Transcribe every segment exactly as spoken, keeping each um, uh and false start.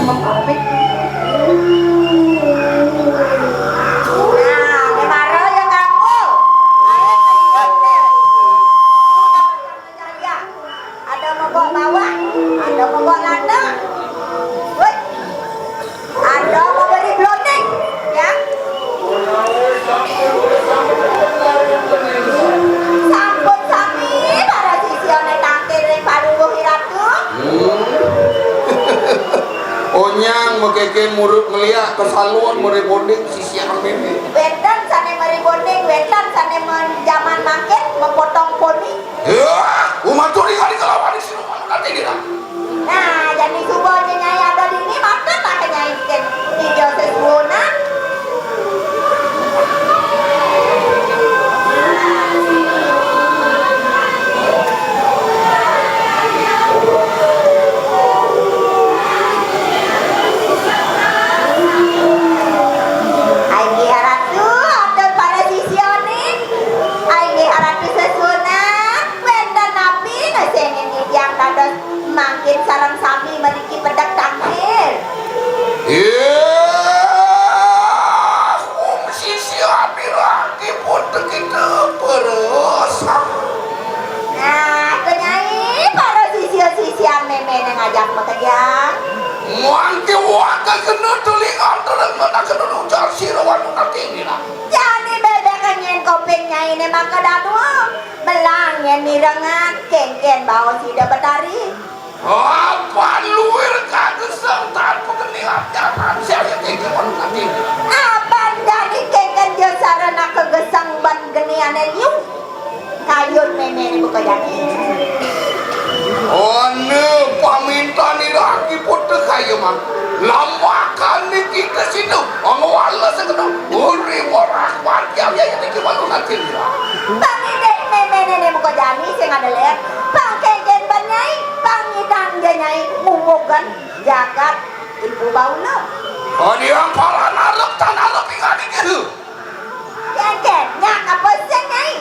Nah, né mara ya kanggo. Ayo, ayo, ayo. Ada mogok bawah, ada mogok landang. Woi. Ada mau beri blonding, ya. Sampun sami para sisyané tangkil ring Palungguh Iratu. Hmm. Onyang makékén murid ngeliak ke salon, meri bonding sisya mémé. Wénten sané meri bonding, wénten sané men-, jaman mangkin mepotong poni. Yah, umatur ingali kelawan isi rumah nanti dina. Nah, jani suba Nyai ada dini, matur tak ke Nyai kén. Ija sesuunan. Inggih Ratu, atur para sisyané. Inggih Ratu sesuunan. Wénten napi ngesengin titiang dados mangkin sareng sami mriki pedek tangkil? Ih, um sisya pirang dipun tekita peresak. Nah, kenyai para sisya-sisyan méméné ngajak makejang. Mangke waké kena telinga tereng menaken ujar sira wanu natinggilah. Jani bébék nyén kuping nyainé maka danua. Melang nyén mirengang kéngkén baos Ida Betari. Apan luir kagesang tanpa kenihan jalan saya tinggi mengerti. Apan jani kéngkén ja sarana kagesang ban geniané liu. Kayun méméné buka jani. Ane pamintan iraki putra kaya mang. Lamakan niki ke situ. Angwala segenap. Uri morak warga ya ini gimana nanti. Bang Idek méméné né muka jani sing ada lén. Bang kéngkén ban nyai, bang nyidang ja nyai ngumugan jagat ibu bauna. Adi amparan arep tan arep ingani gitu. Kéngkén, nyak apa sing nyai?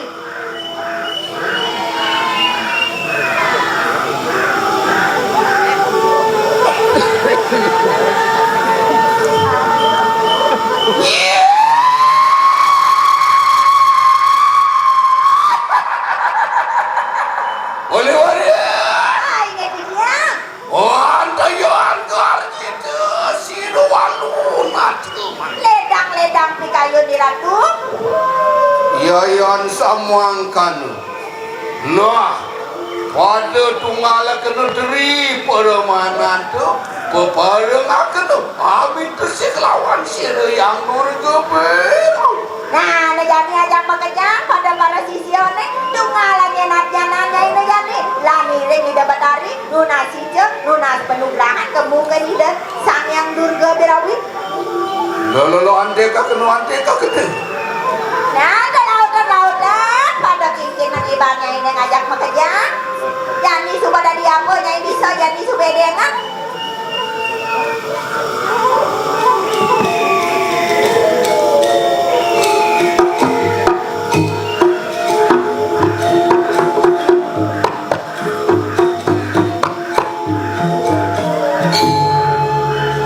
Oleh waris. Ai, nggih, Dinda. Oh, antayan garjita sira walu natu. Ledang-ledang pikayun di Ratu. Yayan samangkana. Nah, pada tunggal kena teri permanan tu, peparengaken tu, amin tesih kelawan sira yang durga beru. Nah, ne jani ajak makejang pada para sisya ne, tunggal ngenat janan nyai ne jani, lan iring Ida Betari, nunas sija, nunas panugrahan kemu ke Ida Sang Hyang Durga Birawi. Lo, lo, lo, ante ka kenu, ante ka kenu. Nah, ke lautan-lautan, pada kincin nang iban nyai ne ngajak makejang. Jani suba dadi apa nyai bisa, jani suba edengan.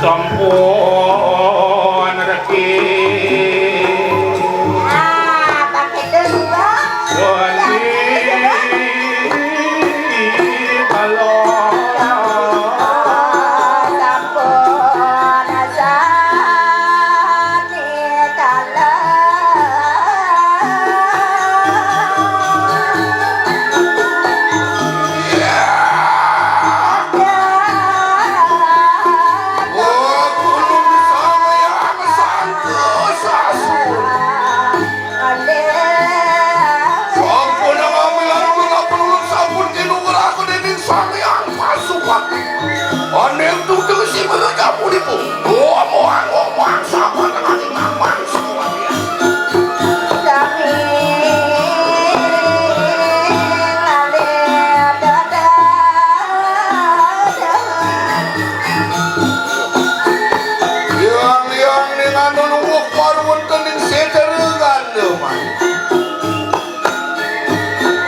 Sampun reti. Ah, pakai tu dua. Reti. Kalau. Sampun asa. Sampun ngambil aku, sampun ulun, sampun tinuwur aku dening Sang Hyang Pasupati. Anéng tutu si menuju puniku. Ngomong-ngomong sama dengan Imam Mansur. Kami ngalih dadah. Yang, yang dengan nulunguk marwun tening setera ganda man.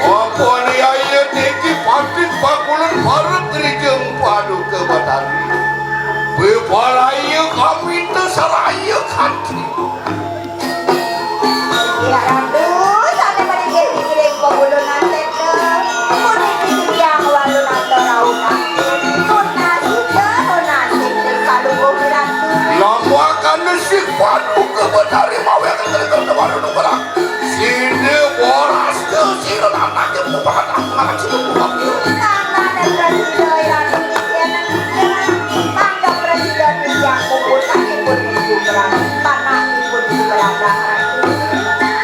Apa ni ayat niki patit pakulen parut rijeng paduka batari. Bebek Saraya kamita saraya kanti. Ya Ratu, sané maringgih-inggih ing pagulunan séda. Puniki titiang Walunata rauh kanti. Tunasida, tunasing ring Palungguh Ratu. Lampahana sik paduka Betari mawi akan Walunata. Sida boras ke sira anaké mupakat aku ngaran sida mupakat. Tanggap prasida, Ratu. Tanggap prasida titiang puputipun Ibu Berang, panakipun Ibu Berang, Ratu.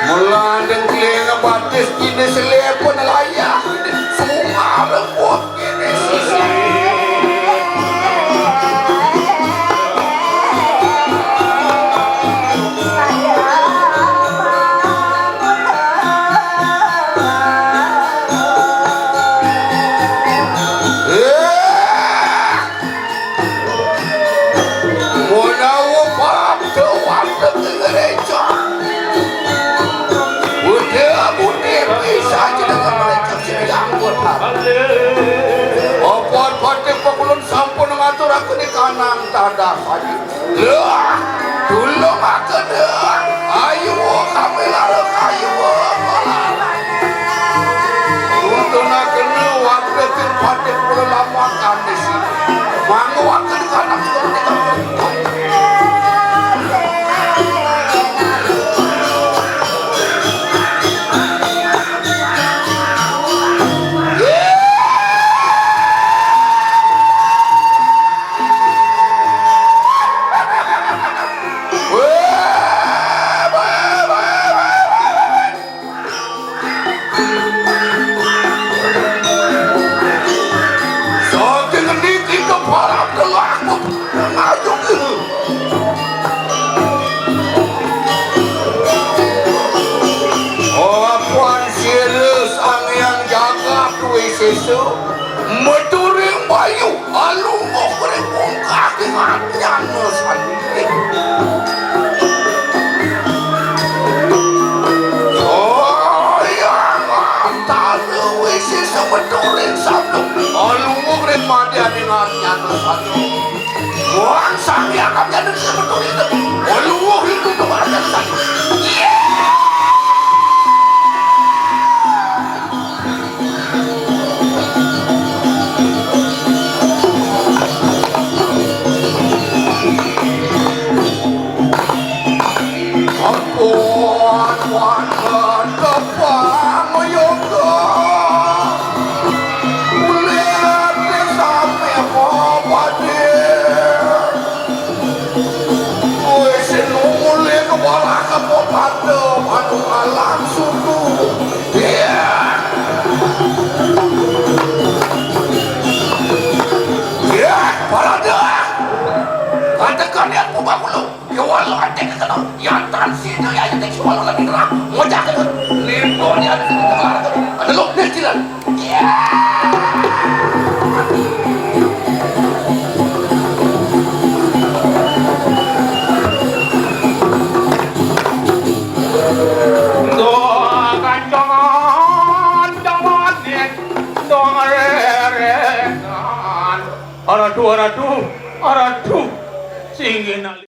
Mula dengkling batis kini selipun layah. Sumar rembuk. Menawa para warga gereja. Udah, udah, bisa aja dengan mereka sini, ya ampun. Apa patih pakulun sampun ngaturaken ikanan tadah saja. Lah, tulungaken, dah. Ayo, kami lara kayu, malah. Tuntunaken warga sing patih kula lamakan di sini. Mangguaken kanak kula di kampung. Saking ngendi kita para telah maju. Oh, Puan Sirus Angyang Jagat Wisesa. Meturing bayu, alungguh ring bungkah ing atnyana sandiri. Oh, ya, mantara wisisa meturing sabda, alungguh ring madyaning atnyana sandiri. Wah, sang yang atnyana sandiri meturing, alungguh ring atnyana sandiri. Ampun, wonten tepang yoga. Kulit sami mapadi. Kowe sing mulih kepala kapopato, anu alam suku. Iya. Iya, parade. Katekan ya, Pubakulo. Ya, walau ada kekena. Ya, tan sida ya, ya, tak cuma lagi terang. Ngojak. Limbo dia. Ada lo, nih, jalan. Aduh, aduh, aduh, singgih.